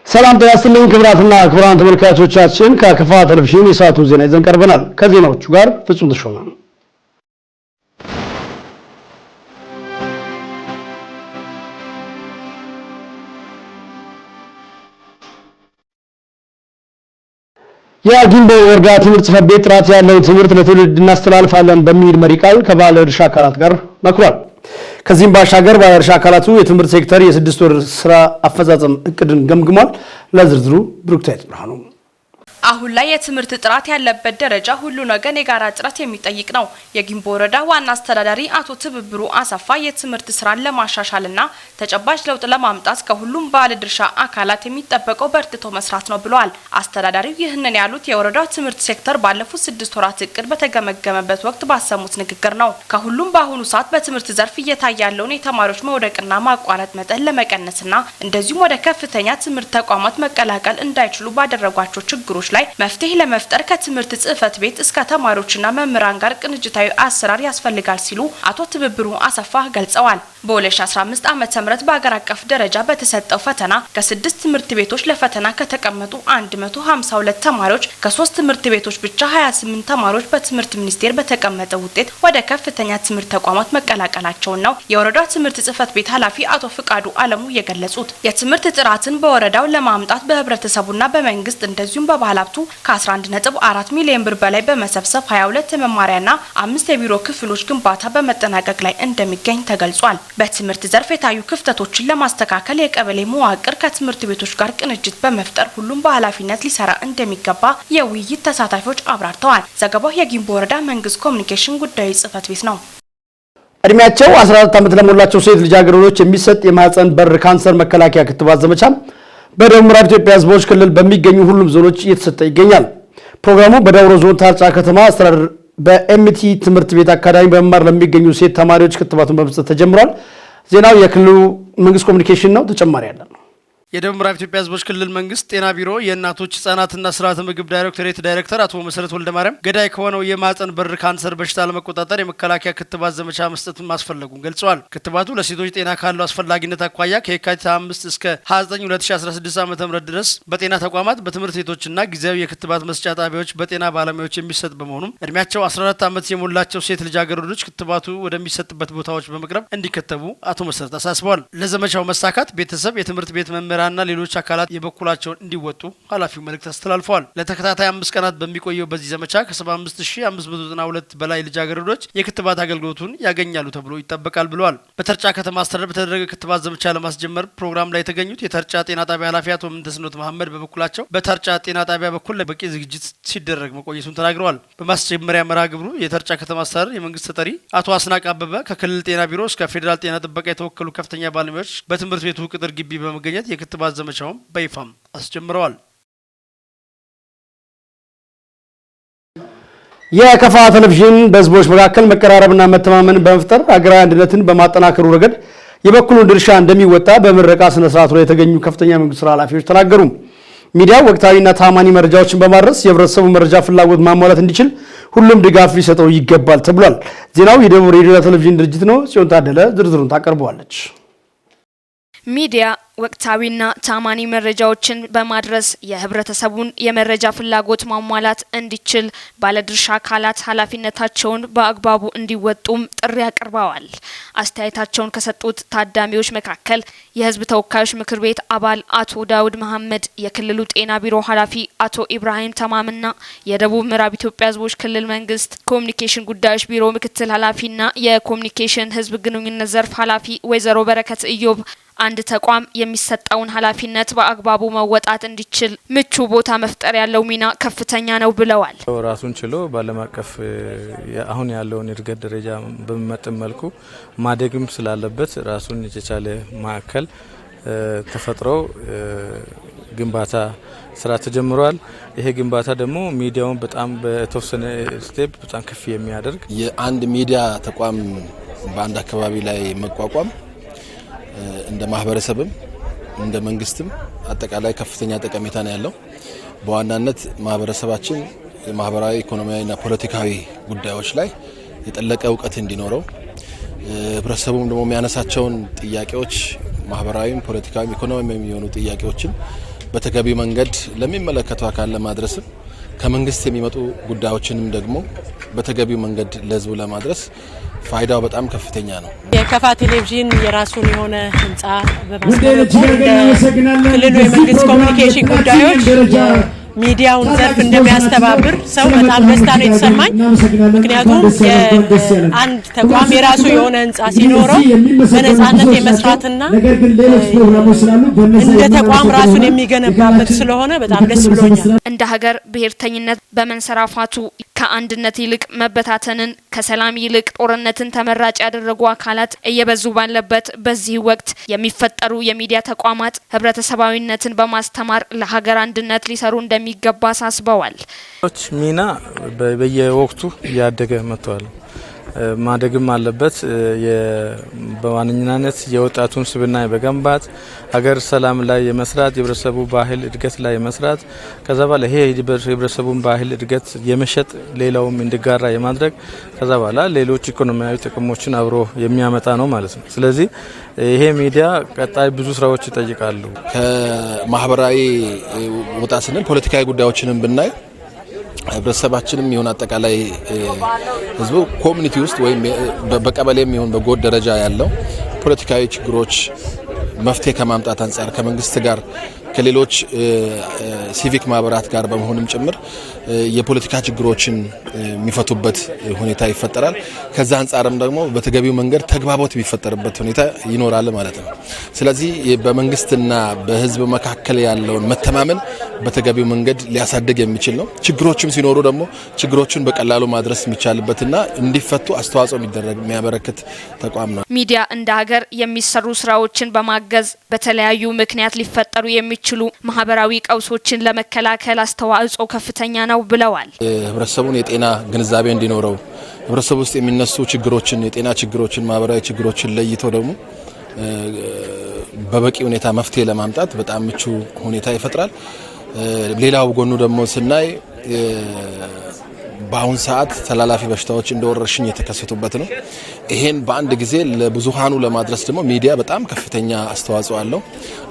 ሰላም ጤና ይስጥልኝ ክቡራትና ክቡራን ተመልካቾቻችን፣ ከከፋ ቴሌቪዥን የሰዓቱን ዜና ይዘን ቀርበናል። ከዜናዎቹ ጋር ፍጹም ተሾመ። የጊምቦ ወረዳ ትምህርት ጽሕፈት ቤት ጥራት ያለውን ትምህርት ለትውልድ እናስተላልፋለን በሚል መሪ ቃል ከባለድርሻ አካላት ጋር መክሯል። ከዚህም ባሻገር ባለድርሻ አካላቱ የትምህርት ሴክተር የ6 ወር ስራ አፈጻጸም እቅድን ገምግሟል። ለዝርዝሩ ብሩክታይት ብርሃኑ። አሁን ላይ የትምህርት ጥራት ያለበት ደረጃ ሁሉን ወገን የጋራ ጥረት የሚጠይቅ ነው። የጊምቦ ወረዳ ዋና አስተዳዳሪ አቶ ትብብሩ አሰፋ የትምህርት ስራን ለማሻሻልና ተጨባጭ ለውጥ ለማምጣት ከሁሉም ባለድርሻ አካላት የሚጠበቀው በርትቶ መስራት ነው ብለዋል። አስተዳዳሪው ይህንን ያሉት የወረዳው ትምህርት ሴክተር ባለፉት 6 ወራት እቅድ በተገመገመበት ወቅት ባሰሙት ንግግር ነው። ከሁሉም በአሁኑ ሰዓት በትምህርት ዘርፍ እየታየ ያለውን የተማሪዎች መውደቅና ማቋረጥ መጠን ለመቀነስና እንደዚሁም ወደ ከፍተኛ ትምህርት ተቋማት መቀላቀል እንዳይችሉ ባደረጓቸው ችግሮች ላይ መፍትሄ ለመፍጠር ከትምህርት ጽሕፈት ቤት እስከ ተማሪዎችና መምህራን ጋር ቅንጅታዊ አሰራር ያስፈልጋል ሲሉ አቶ ትብብሩ አሰፋ ገልጸዋል። በ2015 ዓ.ም በአገር አቀፍ ደረጃ በተሰጠው ፈተና ከስድስት ትምህርት ቤቶች ለፈተና ከተቀመጡ 152 ተማሪዎች ከሶስት ትምህርት ቤቶች ብቻ 28 ተማሪዎች በትምህርት ሚኒስቴር በተቀመጠ ውጤት ወደ ከፍተኛ ትምህርት ተቋማት መቀላቀላቸውን ነው የወረዳው ትምህርት ጽሕፈት ቤት ኃላፊ አቶ ፍቃዱ አለሙ የገለጹት። የትምህርት ጥራትን በወረዳው ለማምጣት በህብረተሰቡና በመንግስት እንደዚሁም በባለሀብቱ ከ11.4 ሚሊዮን ብር በላይ በመሰብሰብ 22 የመማሪያና አምስት የቢሮ ክፍሎች ግንባታ በመጠናቀቅ ላይ እንደሚገኝ ተገልጿል። በትምህርት ዘርፍ የታዩ ክፍተቶችን ለማስተካከል የቀበሌ መዋቅር ከትምህርት ቤቶች ጋር ቅንጅት በመፍጠር ሁሉም በኃላፊነት ሊሰራ እንደሚገባ የውይይት ተሳታፊዎች አብራርተዋል። ዘገባው የጊምቦ ወረዳ መንግስት ኮሚኒኬሽን ጉዳዮች ጽሕፈት ቤት ነው። እድሜያቸው 14 ዓመት ለሞላቸው ሴት ልጃገረዶች የሚሰጥ የማህፀን በር ካንሰር መከላከያ ክትባት ዘመቻ በደቡብ ምዕራብ ኢትዮጵያ ሕዝቦች ክልል በሚገኙ ሁሉም ዞኖች እየተሰጠ ይገኛል። ፕሮግራሙ በዳውሮ ዞን ታርጫ ከተማ አስተዳደር በኤምቲ ትምህርት ቤት አካዳሚ በመማር ለሚገኙ ሴት ተማሪዎች ክትባቱን በመስጠት ተጀምሯል። ዜናው የክልሉ መንግስት ኮሚኒኬሽን ነው። ተጨማሪ ያለን። የደቡብ ምዕራብ ኢትዮጵያ ሕዝቦች ክልል መንግስት ጤና ቢሮ የእናቶች ህጻናትና ስርዓተ ምግብ ዳይሬክቶሬት ዳይሬክተር አቶ መሰረት ወልደማርያም ገዳይ ከሆነው የማህፀን በር ካንሰር በሽታ ለመቆጣጠር የመከላከያ ክትባት ዘመቻ መስጠት ማስፈለጉን ገልጸዋል። ክትባቱ ለሴቶች ጤና ካለው አስፈላጊነት አኳያ ከየካቲት 5 እስከ 29 2016 ዓ.ም ድረስ በጤና ተቋማት፣ በትምህርት ቤቶችና ጊዜያዊ የክትባት መስጫ ጣቢያዎች በጤና ባለሙያዎች የሚሰጥ በመሆኑም እድሜያቸው 14 ዓመት የሞላቸው ሴት ልጃገረዶች ክትባቱ ወደሚሰጥበት ቦታዎች በመቅረብ እንዲከተቡ አቶ መሰረት አሳስበዋል። ለዘመቻው መሳካት ቤተሰብ፣ የትምህርት ቤት መምህራንና ሌሎች አካላት የበኩላቸውን እንዲወጡ ኃላፊው መልእክት አስተላልፈዋል። ለተከታታይ 5 ቀናት በሚቆየው በዚህ ዘመቻ ከ75,592 በላይ ልጃገረዶች የክትባት አገልግሎቱን ያገኛሉ ተብሎ ይጠበቃል ብለዋል። በተርጫ ከተማ አስተዳደር በተደረገ ክትባት ዘመቻ ለማስጀመር ፕሮግራም ላይ የተገኙት የተርጫ ጤና ጣቢያ ኃላፊ አቶ ምንተስኖት መሐመድ በበኩላቸው በተርጫ ጤና ጣቢያ በኩል በቂ ዝግጅት ሲደረግ መቆየቱን ተናግረዋል። በማስጀመሪያ መርሃ ግብሩ የተርጫ ከተማ አስተዳደር የመንግስት ተጠሪ አቶ አስናቅ አበበ ከክልል ጤና ቢሮ እስከ ፌዴራል ጤና ጥበቃ የተወከሉ ከፍተኛ ባለሙያዎች በትምህርት ቤቱ ቅጥር ግቢ በመገኘት የክትባት ዘመቻውን በይፋም አስጀምረዋል። የከፋ ቴሌቪዥን በህዝቦች መካከል መቀራረብና መተማመንን በመፍጠር ሀገራዊ አንድነትን በማጠናከሩ ረገድ የበኩሉን ድርሻ እንደሚወጣ በምረቃ ስነ ስርዓቱ ላይ የተገኙ ከፍተኛ የመንግስት ስራ ኃላፊዎች ተናገሩ። ሚዲያው ወቅታዊና ታማኒ መረጃዎችን በማድረስ የህብረተሰቡ መረጃ ፍላጎት ማሟላት እንዲችል ሁሉም ድጋፍ ሊሰጠው ይገባል ተብሏል። ዜናው የደቡብ ሬዲዮና ቴሌቪዥን ድርጅት ነው። ጽዮን ታደለ ዝርዝሩን ታቀርበዋለች። ሚዲያ ወቅታዊና ታማኒ መረጃዎችን በማድረስ የህብረተሰቡን የመረጃ ፍላጎት ማሟላት እንዲችል ባለድርሻ አካላት ኃላፊነታቸውን በአግባቡ እንዲወጡም ጥሪ አቅርበዋል። አስተያየታቸውን ከሰጡት ታዳሚዎች መካከል የህዝብ ተወካዮች ምክር ቤት አባል አቶ ዳውድ መሐመድ፣ የክልሉ ጤና ቢሮ ኃላፊ አቶ ኢብራሂም ተማምና የደቡብ ምዕራብ ኢትዮጵያ ህዝቦች ክልል መንግስት ኮሚኒኬሽን ጉዳዮች ቢሮ ምክትል ኃላፊና የኮሚኒኬሽን ህዝብ ግንኙነት ዘርፍ ኃላፊ ወይዘሮ በረከት ኢዮብ አንድ ተቋም የሚሰጠውን ኃላፊነት በአግባቡ መወጣት እንዲችል ምቹ ቦታ መፍጠር ያለው ሚና ከፍተኛ ነው ብለዋል። ራሱን ችሎ በዓለም አቀፍ አሁን ያለውን እድገት ደረጃ በሚመጥን መልኩ ማደግም ስላለበት ራሱን የቻለ ማዕከል ተፈጥሮ ግንባታ ስራ ተጀምሯል። ይሄ ግንባታ ደግሞ ሚዲያውን በጣም በተወሰነ step በጣም ከፍ የሚያደርግ የአንድ ሚዲያ ተቋም በአንድ አካባቢ ላይ መቋቋም እንደ ማህበረሰብም እንደ መንግስትም አጠቃላይ ከፍተኛ ጠቀሜታ ነው ያለው። በዋናነት ማህበረሰባችን የማህበራዊ፣ ኢኮኖሚያዊና ፖለቲካዊ ጉዳዮች ላይ የጠለቀ እውቀት እንዲኖረው፣ ህብረተሰቡም ደግሞ የሚያነሳቸውን ጥያቄዎች ማህበራዊም፣ ፖለቲካዊም ኢኮኖሚያዊም የሚሆኑ ጥያቄዎችን በተገቢው መንገድ ለሚመለከተው አካል ለማድረስም ከመንግስት የሚመጡ ጉዳዮችንም ደግሞ በተገቢው መንገድ ለህዝቡ ለማድረስ ፋይዳው በጣም ከፍተኛ ነው። የከፋ ቴሌቪዥን የራሱን የሆነ ህንጻ በማስገነቡ ክልሉ የመንግስት ኮሚኒኬሽን ጉዳዮች ሚዲያውን ዘርፍ እንደሚያስተባብር ሰው በጣም ደስታ ነው የተሰማኝ። ምክንያቱም አንድ ተቋም የራሱ የሆነ ህንጻ ሲኖረው በነጻነት የመስራትና እንደ ተቋም ራሱን የሚገነባበት ስለሆነ በጣም ደስ ብሎኛል። እንደ ሀገር ብሔርተኝነት በመንሰራፋቱ ከአንድነት ይልቅ መበታተንን፣ ከሰላም ይልቅ ጦርነትን ተመራጭ ያደረጉ አካላት እየበዙ ባለበት በዚህ ወቅት የሚፈጠሩ የሚዲያ ተቋማት ህብረተሰባዊነትን በማስተማር ለሀገር አንድነት ሊሰሩ እንደሚገባ አሳስበዋል። ሚና በየወቅቱ እያደገ መጥቷል። ማደግም አለበት። በዋነኝነት የወጣቱን ስብዕና በገንባት ሀገር ሰላም ላይ የመስራት፣ የህብረተሰቡ ባህል እድገት ላይ የመስራት፣ ከዛ በኋላ ይሄ የህብረተሰቡን ባህል እድገት የመሸጥ፣ ሌላውም እንዲጋራ የማድረግ፣ ከዛ በኋላ ሌሎች ኢኮኖሚያዊ ጥቅሞችን አብሮ የሚያመጣ ነው ማለት ነው። ስለዚህ ይሄ ሚዲያ ቀጣይ ብዙ ስራዎች ይጠይቃሉ። ከማህበራዊ ወጣ ስንል ፖለቲካዊ ጉዳዮችንም ብናይ ህብረተሰባችንም ይሁን አጠቃላይ ህዝቡ community ውስጥ ወይም በቀበሌም ይሁን በጎጥ ደረጃ ያለው ፖለቲካዊ ችግሮች መፍትሄ ከማምጣት አንጻር ከመንግስት ጋር፣ ከሌሎች ሲቪክ ማህበራት ጋር በመሆንም ጭምር የፖለቲካ ችግሮችን የሚፈቱበት ሁኔታ ይፈጠራል። ከዛ አንጻርም ደግሞ በተገቢው መንገድ ተግባቦት የሚፈጠርበት ሁኔታ ይኖራል ማለት ነው። ስለዚህ በመንግስትና በህዝብ መካከል ያለውን መተማመን በተገቢው መንገድ ሊያሳድግ የሚችል ነው። ችግሮችም ሲኖሩ ደግሞ ችግሮችን በቀላሉ ማድረስ የሚቻልበትና እንዲፈቱ አስተዋጽኦ የሚደረግ የሚያበረክት ተቋም ነው። ሚዲያ እንደ ሀገር የሚሰሩ ስራዎችን በማገዝ በተለያዩ ምክንያት ሊፈጠሩ የሚችሉ ማህበራዊ ቀውሶችን ለመከላከል አስተዋጽኦ ከፍተኛ ነው ብለዋል። ህብረተሰቡን የጤና ግንዛቤ እንዲኖረው፣ ህብረተሰቡ ውስጥ የሚነሱ ችግሮችን፣ የጤና ችግሮችን፣ ማህበራዊ ችግሮችን ለይቶ ደግሞ በበቂ ሁኔታ መፍትሄ ለማምጣት በጣም ምቹ ሁኔታ ይፈጥራል። ሌላው ጎኑ ደግሞ ስናይ በአሁን ሰዓት ተላላፊ በሽታዎች እንደ ወረርሽኝ የተከሰቱበት ነው። ይሄን በአንድ ጊዜ ለብዙሃኑ ለማድረስ ደግሞ ሚዲያ በጣም ከፍተኛ አስተዋጽኦ አለው።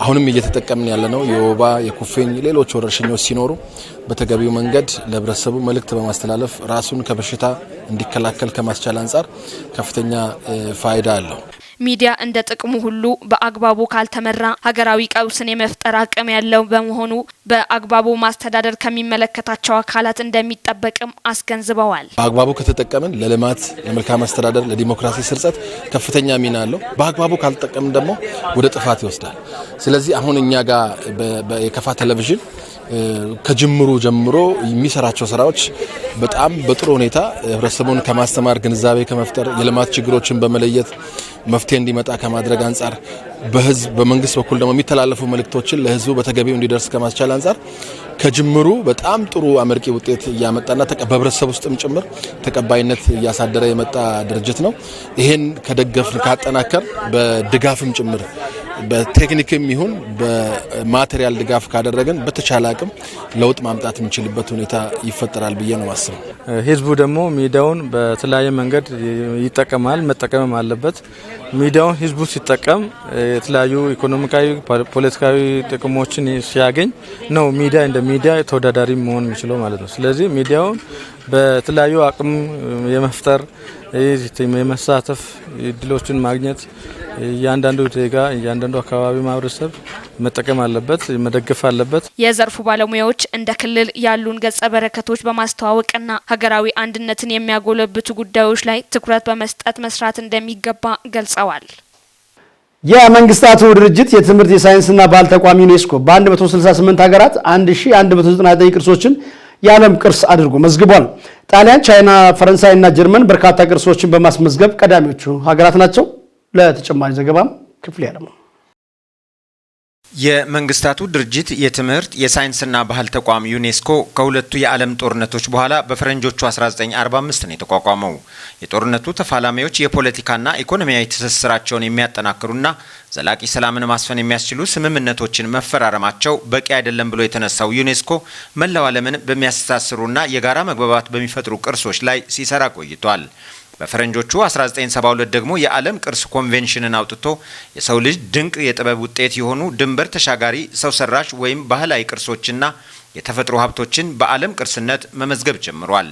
አሁንም እየተጠቀምን ያለነው የወባ፣ የኩፍኝ፣ ሌሎች ወረርሽኞች ሲኖሩ በተገቢው መንገድ ለህብረተሰቡ መልእክት በማስተላለፍ ራሱን ከበሽታ እንዲከላከል ከማስቻል አንጻር ከፍተኛ ፋይዳ አለው። ሚዲያ እንደ ጥቅሙ ሁሉ በአግባቡ ካልተመራ ሀገራዊ ቀውስን የመፍጠር አቅም ያለው በመሆኑ በአግባቡ ማስተዳደር ከሚመለከታቸው አካላት እንደሚጠበቅም አስገንዝበዋል። በአግባቡ ከተጠቀምን ለልማት፣ ለመልካም አስተዳደር፣ ለዲሞክራሲ ስርጸት ከፍተኛ ሚና አለው። በአግባቡ ካልተጠቀምን ደግሞ ወደ ጥፋት ይወስዳል። ስለዚህ አሁን እኛ ጋር የከፋ ቴሌቪዥን ከጅምሩ ጀምሮ የሚሰራቸው ስራዎች በጣም በጥሩ ሁኔታ ህብረተሰቡን ከማስተማር፣ ግንዛቤ ከመፍጠር፣ የልማት ችግሮችን በመለየት መፍትሄ እንዲመጣ ከማድረግ አንጻር፣ በህዝብ በመንግስት በኩል ደግሞ የሚተላለፉ መልእክቶችን ለህዝቡ በተገቢው እንዲደርስ ከማስቻል አንጻር ከጅምሩ በጣም ጥሩ አመርቂ ውጤት እያመጣና በህብረተሰብ ውስጥም ጭምር ተቀባይነት እያሳደረ የመጣ ድርጅት ነው። ይሄን ከደገፍን፣ ካጠናከር፣ በድጋፍም ጭምር በቴክኒክም ይሁን በ material ድጋፍ ካደረግን በተቻለ አቅም ለውጥ ማምጣት የምንችልበት ሁኔታ ይፈጠራል ብዬ ነው ማስበው። ህዝቡ ደግሞ ሚዲያውን በተለያየ መንገድ ይጠቀማል፣ መጠቀምም አለበት። ሚዲያውን ህዝቡ ሲጠቀም የተለያዩ ኢኮኖሚካዊ፣ ፖለቲካዊ ጥቅሞችን ሲያገኝ ነው ሚዲያ እንደ ሚዲያ ተወዳዳሪ መሆን የሚችለው ማለት ነው። ስለዚህ ሚዲያውን በተለያዩ አቅም የመፍጠር፣ የመሳተፍ እድሎችን ማግኘት እያንዳንዱ ዜጋ፣ እያንዳንዱ አካባቢ ማህበረሰብ መጠቀም አለበት፣ መደገፍ አለበት። የዘርፉ ባለሙያዎች እንደ ክልል ያሉን ገጸ በረከቶች በማስተዋወቅና ሀገራዊ አንድነትን የሚያጎለብቱ ጉዳዮች ላይ ትኩረት በመስጠት መስራት እንደሚገባ ገልጸዋል። የመንግስታቱ ድርጅት የትምህርት፣ የሳይንስና ባህል ተቋም ዩኔስኮ በ168 ሀገራት 1199 ቅርሶችን የዓለም ቅርስ አድርጎ መዝግቧል። ጣሊያን፣ ቻይና፣ ፈረንሳይ እና ጀርመን በርካታ ቅርሶችን በማስመዝገብ ቀዳሚዎቹ ሀገራት ናቸው። ለተጨማሪ ዘገባም ክፍሌ ያለሙ። የመንግስታቱ ድርጅት የትምህርት፣ የሳይንስና ባህል ተቋም ዩኔስኮ ከሁለቱ የዓለም ጦርነቶች በኋላ በፈረንጆቹ 1945 ነው የተቋቋመው። የጦርነቱ ተፋላሚዎች የፖለቲካና ኢኮኖሚያዊ ትስስራቸውን የሚያጠናክሩና ዘላቂ ሰላምን ማስፈን የሚያስችሉ ስምምነቶችን መፈራረማቸው በቂ አይደለም ብሎ የተነሳው ዩኔስኮ መላው ዓለምን በሚያስተሳስሩና የጋራ መግባባት በሚፈጥሩ ቅርሶች ላይ ሲሰራ ቆይቷል። በፈረንጆቹ 1972 ደግሞ የዓለም ቅርስ ኮንቬንሽንን አውጥቶ የሰው ልጅ ድንቅ የጥበብ ውጤት የሆኑ ድንበር ተሻጋሪ ሰው ሰራሽ ወይም ባህላዊ ቅርሶችና የተፈጥሮ ሀብቶችን በዓለም ቅርስነት መመዝገብ ጀምሯል።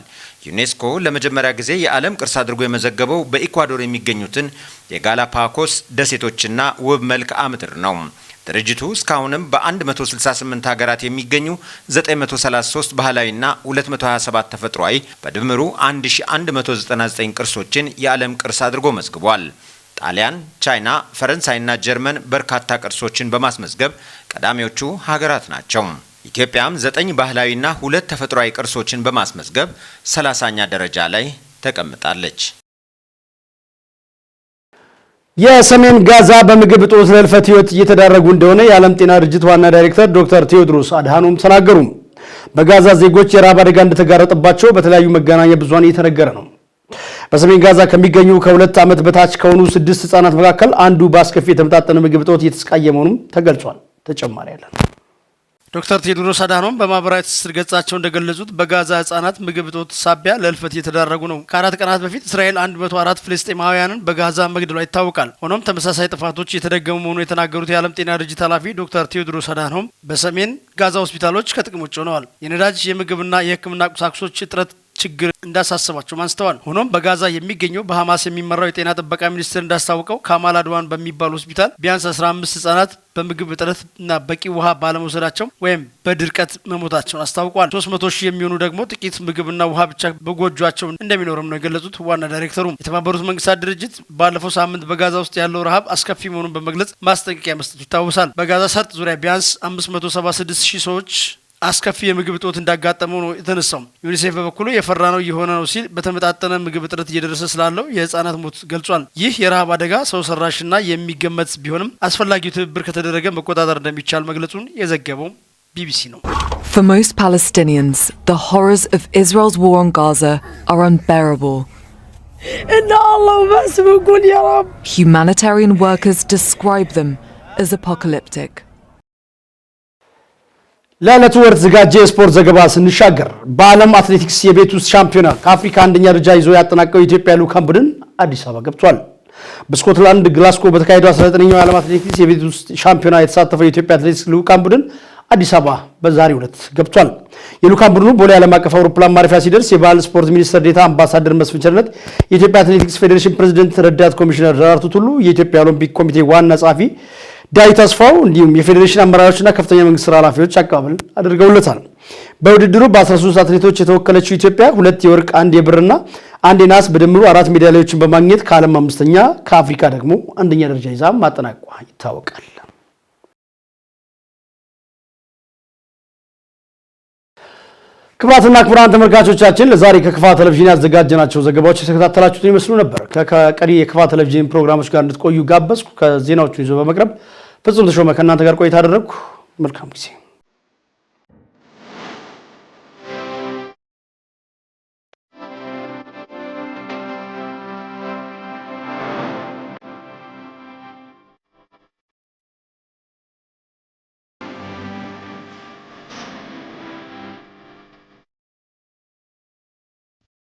ዩኔስኮ ለመጀመሪያ ጊዜ የዓለም ቅርስ አድርጎ የመዘገበው በኢኳዶር የሚገኙትን የጋላፓጎስ ደሴቶችና ውብ መልክዓ ምድር ነው። ድርጅቱ እስካሁንም በ168 ሀገራት የሚገኙ 933 ባህላዊና 227 ተፈጥሯዊ በድምሩ 1199 ቅርሶችን የዓለም ቅርስ አድርጎ መዝግቧል። ጣሊያን፣ ቻይና፣ ፈረንሳይና ጀርመን በርካታ ቅርሶችን በማስመዝገብ ቀዳሚዎቹ ሀገራት ናቸው። ኢትዮጵያም 9 ባህላዊና 2 ተፈጥሯዊ ቅርሶችን በማስመዝገብ 30ኛ ደረጃ ላይ ተቀምጣለች። የሰሜን ጋዛ በምግብ እጦት ለህልፈት ህይወት እየተዳረጉ እንደሆነ የዓለም ጤና ድርጅት ዋና ዳይሬክተር ዶክተር ቴዎድሮስ አድሃኖም ተናገሩ። በጋዛ ዜጎች የረሃብ አደጋ እንደተጋረጠባቸው በተለያዩ መገናኛ ብዙሃን እየተነገረ ነው። በሰሜን ጋዛ ከሚገኙ ከ2 ዓመት በታች ከሆኑ ስድስት ህጻናት መካከል አንዱ በአስከፊ የተመጣጠነ ምግብ እጦት እየተሰቃየ መሆኑም ተገልጿል። ተጨማሪ ያለን ዶክተር ቴዎድሮስ አድሃኖም በማህበራዊ ትስስር ገጻቸው እንደገለጹት በጋዛ ህጻናት ምግብ እጦት ሳቢያ ለህልፈት እየተዳረጉ ነው። ከ4 ቀናት በፊት እስራኤል 104 ፍልስጤማውያንን በጋዛ መግደሏ ይታወቃል። ሆኖም ተመሳሳይ ጥፋቶች እየተደገሙ መሆኑን የተናገሩት የዓለም ጤና ድርጅት ኃላፊ ዶክተር ቴዎድሮስ አድሃኖም በሰሜን ጋዛ ሆስፒታሎች ከጥቅም ውጭ ሆነዋል። የነዳጅ፣ የምግብና የሕክምና ቁሳቁሶች እጥረት ችግር እንዳሳሰባቸውም አንስተዋል። ሆኖም በጋዛ የሚገኘው በሐማስ የሚመራው የጤና ጥበቃ ሚኒስቴር እንዳስታወቀው ካማል አድዋን በሚባል ሆስፒታል ቢያንስ 15 ህጻናት በምግብ እጥረት እና በቂ ውሃ ባለመውሰዳቸው ወይም በድርቀት መሞታቸውን አስታውቋል። 300 ሺህ የሚሆኑ ደግሞ ጥቂት ምግብና ውሃ ብቻ በጎጇቸው እንደሚኖርም ነው የገለጹት ዋና ዳይሬክተሩ። የተባበሩት መንግስታት ድርጅት ባለፈው ሳምንት በጋዛ ውስጥ ያለው ረሃብ አስከፊ መሆኑን በመግለጽ ማስጠንቀቂያ መስጠቱ ይታወሳል። በጋዛ ሰርጥ ዙሪያ ቢያንስ 576 ሺህ ሰዎች አስከፊ የምግብ እጦት እንዳጋጠመው ነው የተነሳው። ዩኒሴፍ በበኩሉ የፈራነው እየሆነ ነው ሲል በተመጣጠነ ምግብ እጥረት እየደረሰ ስላለው የህጻናት ሞት ገልጿል። ይህ የረሃብ አደጋ ሰው ሰራሽና የሚገመት ቢሆንም አስፈላጊው ትብብር ከተደረገ መቆጣጠር እንደሚቻል መግለጹን የዘገበው ቢቢሲ ነው። For most Palestinians, the horrors of Israel's war on Gaza are unbearable. إن الله بس بنقول يا رب. Humanitarian workers describe them as apocalyptic. ለዕለቱ ወደ ተዘጋጀ የስፖርት ዘገባ ስንሻገር በዓለም አትሌቲክስ የቤት ውስጥ ሻምፒዮና ከአፍሪካ አንደኛ ደረጃ ይዞ ያጠናቀቀው የኢትዮጵያ ልዑካን ቡድን አዲስ አበባ ገብቷል። በስኮትላንድ ግላስጎ በተካሄደው 19ኛው የዓለም አትሌቲክስ የቤት ውስጥ ሻምፒዮና የተሳተፈው የኢትዮጵያ አትሌቲክስ ልዑካን ቡድን አዲስ አበባ በዛሬው ዕለት ገብቷል። የልዑካን ቡድኑ ቦሌ ዓለም አቀፍ አውሮፕላን ማረፊያ ሲደርስ የባህል ስፖርት ሚኒስትር ዴኤታ አምባሳደር መስፍን ቸርነት፣ የኢትዮጵያ አትሌቲክስ ፌዴሬሽን ፕሬዝደንት ረዳት ኮሚሽነር ደራርቱ ቱሉ፣ የኢትዮጵያ ኦሎምፒክ ኮሚቴ ዋና ጸሐፊ ዳዊት አስፋው እንዲሁም የፌዴሬሽን አመራሮችና ከፍተኛ መንግስት ስራ ኃላፊዎች አቀባበል አድርገውለታል። በውድድሩ በ13 አትሌቶች የተወከለችው ኢትዮጵያ ሁለት የወርቅ፣ አንድ የብርና አንድ የነሐስ በድምሩ አራት ሜዳሊያዎችን በማግኘት ከዓለም አምስተኛ፣ ከአፍሪካ ደግሞ አንደኛ ደረጃ ይዛ ማጠናቀቋ ይታወቃል። ክቡራትና ክቡራን ተመልካቾቻችን፣ ለዛሬ ከክፋ ቴሌቪዥን ያዘጋጀናቸው ዘገባዎች የተከታተላችሁትን ይመስሉ ነበር። ከቀሪ የክፋ ቴሌቪዥን ፕሮግራሞች ጋር እንድትቆዩ ጋበዝኩ። ከዜናዎቹን ይዞ በመቅረብ ፍጹም ተሾመ ከእናንተ ጋር ቆይታ አደረግኩ። መልካም ጊዜ።